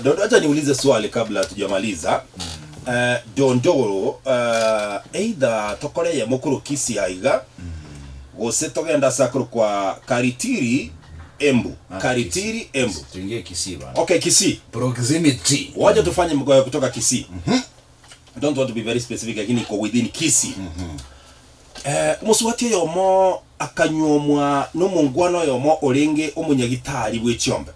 Dondo, acha niulize swali kabla hatujamaliza. Eh, Dondoro, eh, either tokore eyemo korwa Kisii aiga, gose togende ase akorokwa Karitiri Embu. Ah, Karitiri Embu. Tuingie Kisii bana. Okay, Kisii. Proximity. Wacha tufanye mgoyo kutoka Kisii. I don't want to be very specific lakini iko within Kisii. Eh, omosubati oyomo akanyuomwa nomongwana oyomo orenge omonyagitari bw'echiombe.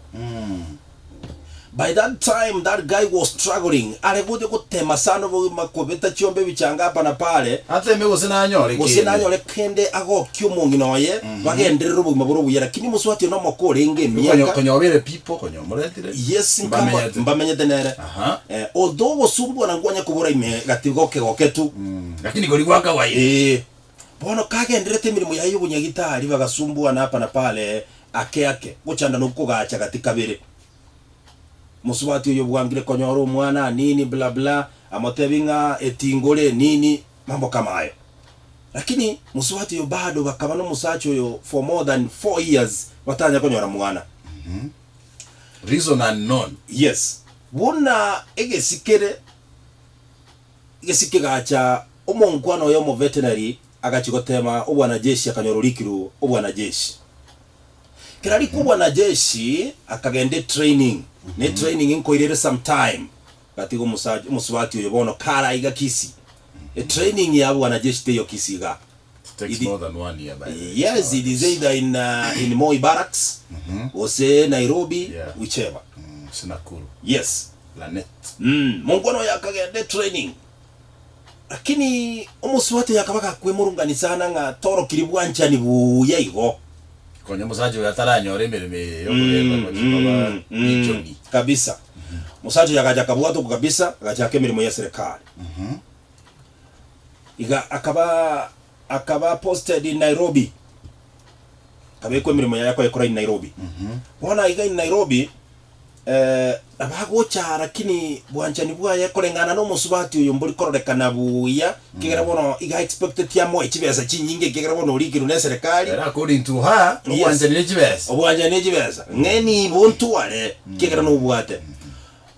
By that time that guy was struggling, are gocha gotema sana obogima kobeta chiombe ebichanga hapa na pale, Ateme gose nanyore gose kende. nanyore kende agokie omong'ina oye, bagenderere obogima bore obuya. Lakini omosubati oyo nomoke orenge Konyo- emiaka. Konya obere people konya omoretire. Yes, nkamo- Mbamenyete. mbamenyete nere. Aha. Eh, although ogosumbuana nkwanya kobora ime gati goke goke tu. Lakini kori gwa kawaida. Ee. Bono kagendererete emeremo yaye y'obonyagitari bagasumbuana hapa na pale ake ake, gochanda nokogacha gati kabere. Mosubati oyo bwangire konyora omwana nini bla bla, amotebi ng'a etingore nini, mambo kama ayo. Lakini mosubati oyo bado bakaba nomosacha oyo for more than 4 years batanya konyora mwana. Reason unknown. Yes. Buna egesi kere, egesi kegacha omonkwana oyo omoveterinary agachia gotema obwanajeshi akanyora orikirwe obwanajeshi. Kera arikwe obwanajeshi akagenda etraining, na etraining nkoira ere some time, gatiga omosacha omosubati oyo bono kare aiga Kisii. Etraining ya bwanajeshi teiyo Kisii igaa. It takes It- more than one year by the way. Yes, it is either in, uh, in Moi Barracks, gose Nairobi, Yeah. whichever. Gose Nakuru. Yes. Lanet. Mongwana oyo akagenda etraining. Lakini omosubati oyo akaba gakwemurungania sana ng'a torokiri bwanchani buya igo. Konya omosacha oyo ataranyora emeremo eye yokogenda gochia koba region. Kabisa. Omosacha oyo agacha akabwatwa kabisa, agachaka emeremo ya serikali. Iga akaba akaba posted in Nairobi. Akabekwa emeremo yaye akoyekora in Nairobi. Bono aiga in Nairobi, eh, nabo agocha lakini bwanchani bwaye koreng'ana na omosubati oyo mbori kororekana buya, ekiagera bono iga expecteti amoe chibesa chinyinge ekiagera bono orikirwe na eserekari. Ere according to her, Yes. obwanchani ne chibesa. Obwanchani ne chibesa, ng'e nibo ntware, ekiagera nobwate.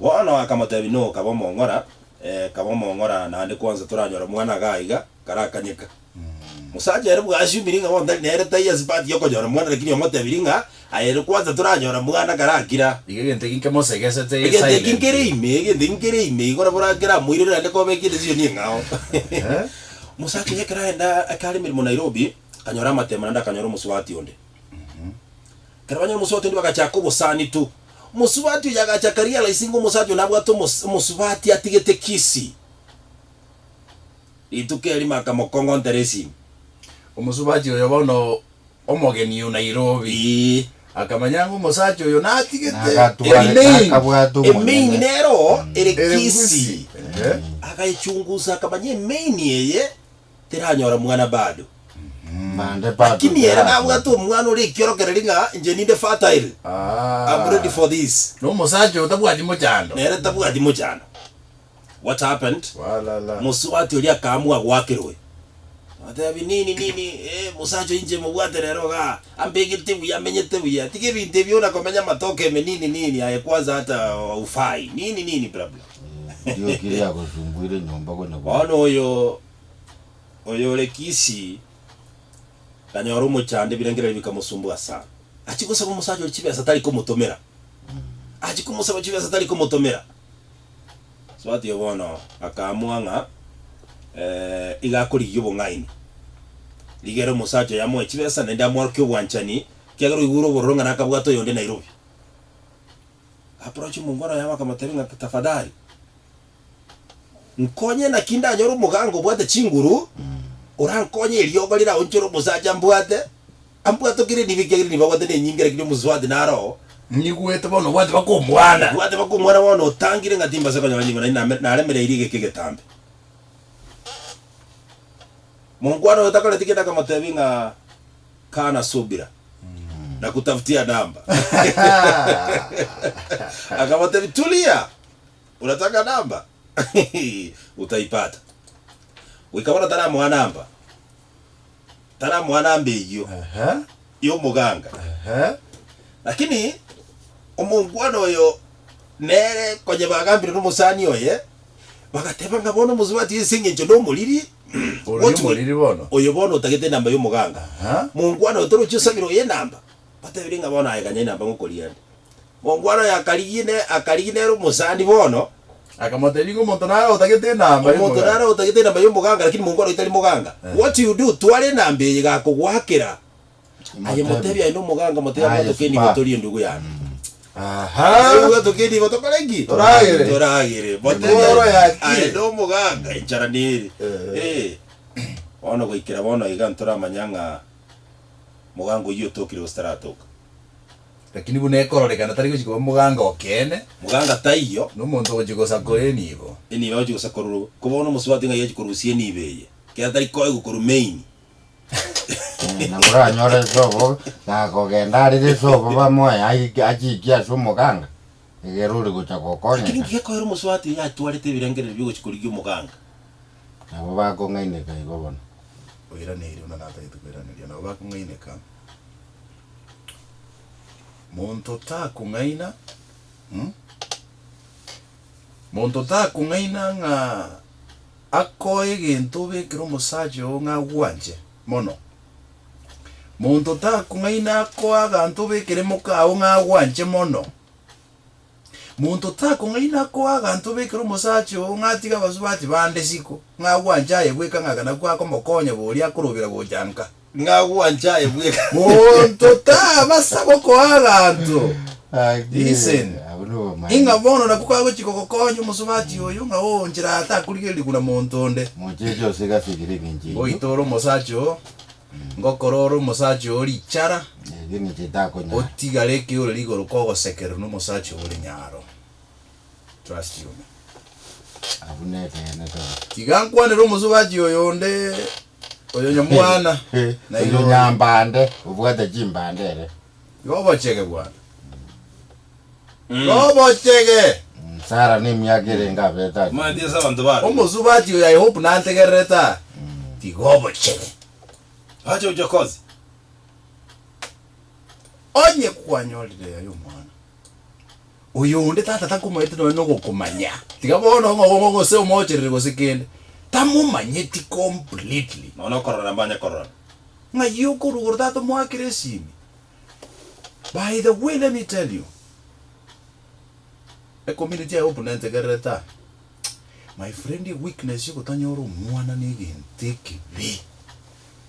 Bono akamotebia, No, kaba omong'ora, eh, kaba omong'ora naende kwanza toranyora mwana iga aiga, karakanyeka. Mosacha ere bwasiumire ng'a bono tari nere taiyo ase part yokonyora mwana lakini omotebirie ng'a aye ere kwanza toranyora mwana karakira. Iga egento eki nkemosegese Egento eki nkere ime, egento eki nkere ime igo nabo keramoirere naende koba ekidecision eng'ao. Mosacha oye ekero aenda ekare emeremo Nairobi, akanyora amatemo naende akanyora omosubati onde. Ekero banyora omosubati onde bagachaka obosani tu. Omosubati oyo agacha akarealise ng'a omosacha oyo nabwate omos omosubati atigete Kisii. Rituko erimo akamokong'ontera esimi. Omosubati oyo bono omogeni o Nairobi Ee. akamanya ng'a omosacha oyo natigete Nagatware- emain. nakabwate Emain omonyene. nero ere Ere Kisii. Kisii. Ehe. Agaichungusa akamanya emain eye teranyora mwana bado. Naende bado Lakini ere teranyora. nabwate omwana ore ekiorokererio ng'a inche ninde fertile. I'm ready for this. Na omosacha oyo tabwati mochando. Nere tabwati mochando. What happened? Walala. Mosubati oria akaamua goakerwa. Agatebia nini nini, eh, mosacha inche mobwate rero igaa, ambegete buya amenyete buya, tiga ebinto ebi ona komenya amatoke ime nini nini, aye kwanza hata haufai, nini nini bla bla. Rioki riagosumbuire nyomba konya buna. Bono oyo oyo ore Kisii, akanyora omochando ebirengererio bikamosumbua sana. Achia gosaba omosacha oria chibesa tari komotomera, achia komosaba chibesa tari komotomera. Mosubati oyo bono akaamua ng'a iga akorigia obong'aini, rigere omosacha oyo amoe chibesa naende amworokie obwanchani, ekiagera oigure obororo ng'a nakabwate oyonde Nairobi. Approach omongwana oye akamotebia ng'a tafadhali, nkonye naki ndanyore omoganga obwate chinguru, orankonye eriogo riraonchore omosacha mbwate, ambwate kere nigo ekiagera nigo abwate na enyinga lakini omosubati naro oo. Nyigwete bono obwate baka omwana. Obwate baka omwana bono otangire ng'a timbasa konyora nigo naende name naremereirie egeka egetambe. Mongwana oyo takoreti kende akamotebia ng'a kaa na subira na kutafutia namba. Akamotebia tulia, unataka namba utaipata. Goika bono taramoa namba. Taramoa namba eyio Ehe, y'omoganga. ehe. Lakini omongwana oyo Nere konya bagambire nomosani oye, bagateba ng'a bono omosubati ase engencho nomoriri, Oria what will- omoriri bono. oyo bono otagete enamba y'omoganga. Aha. Mongwana oyo torochi osabire oyo enamba. Batebirie ng'a bono aye ganya enamba ngokorigia ande. Mongwana oyo akarigia ne akarigia nere omosani bono, Akamotebia ng'a omonto nare otagete enamba omonto y'omoganga. nare otagete enamba y'omoganga lakini mongwana oyo tari moganga. What you do, twara enamba eye gakogoakera, Aye motebi aye nomoganga motebi Aye, abwate okenibo super. torie endugu yane. Aha. Abwate okenibo tokore ki? Toragere. Toragere. Motebi Engoro aye yakire. aye nomoganga enchara nere. Eh. Eh. Bono goikera bono iga ntoramanya ng'a moganga oyio otokire gose taratoka. Lakini buna ekororekana tari gochia koba omoganga okeene, Moganga taiyo. na omonto ogochia gosakora enibo. Enibo agochia gosakorwa ko bono omosubati ng'ai achia korusia enibo eye? Ekero tari koegwa korwa main. Na moranyore esobo, gakogenda arere esobo bamoe aike achikie ase omoganga, egere ore gocha Lakini gokonyeka. ngekoera omosubati oyo atwarete ebirengererio biogochia korigia omoganga. Nabo bakong'aineka igo bono. Oiraneirie buna natagete koiraneria, nabo bakong'aineka. Monto takong'aina, mm, monto takong'aina ng'a Akoe egento obekere omosacha oo ng'a agwanche mono. Monto takong'aina akoe aganto obekere mokao ng'a agwanche mono. Monto takong'aina akoe aganto obekere omosacha oo ng'a atige abasubati bande isiko, ng'a agwanche aye bweka ng'a aka nakwo akomokonya boria akorobera gocha nka. Ng'a agwanche aye bweka. Monto tabasa gokoa aganto. Gaki, Listen. abwo nobomaene. Ing'a bono nakwo kagochia kogokonya omosubati oyo ng'a oo nchera atakorigereria buna monto onde. Mocheche ose gasigire eng'encho eyio. Goita ore omosacha oo, ngokora ore omosacha oo richara, Ege eng'encho etakonyara. otigare ekeore rigoro kogosekererwa nomosacha oo ore nyaro. Trust you me. Abwo nekeene kabisa. Tiga nkwanere omosubati oyo onde, oyo nyamwana, Oyo Nairobi. nyambande, obwate chimbande ere. Igo obochege bwana. Igo obochege. Sara nemiaka erenge abete ase. Omanyete ase abanto bare. Omosubati oyo I hope nantegererete aa. Tiga obochege. Acha uchokozi. Onye kwanyorire aye omwana. Oyo onde tata takomaete nonya nogokomanya. Tiga bono ng'a ng'o gose omocherere gose kende. Tamomanyeti completely. Nonya nokorora mbanye korora. Ng'ai okorwa igoro tata omoakere esimi. By the way let me tell you, ecommunity I hope nentegererete aa, my friend eweakness yogotanyora omwana na egento ekebe.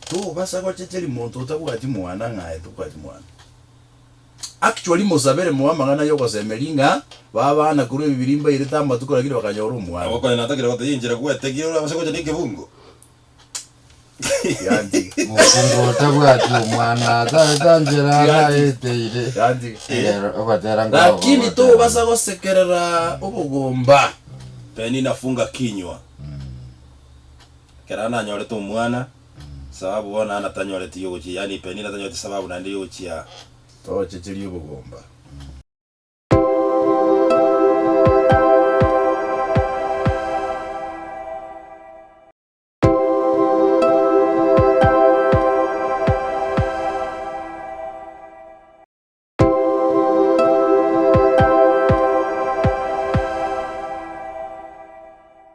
Tobasa gochecheria monto otabwati mwana ng'a aye tobwati mwana. Actually mosabere moe amang'ana yogosemeria ng'a babana korwa ebibiri mbairete amatuko lakini bakanyora omwana. Nabo konya natakire gotebia enchera gwetegia ore ase gocha nekebungo. Yantiga. Mokungu otabwati omwana taeta nchera araeteire. Yantiga. Rero ogotera nkoro Lakini ogotera. tobasa gosekerera obogomba. Penina funga kinywa. Ekero nanyorete omwana, sababu bono Ana tanyoreti yogochia, yaani Penina tanyoreti sababu naende yogochia. Tochecheria obogomba.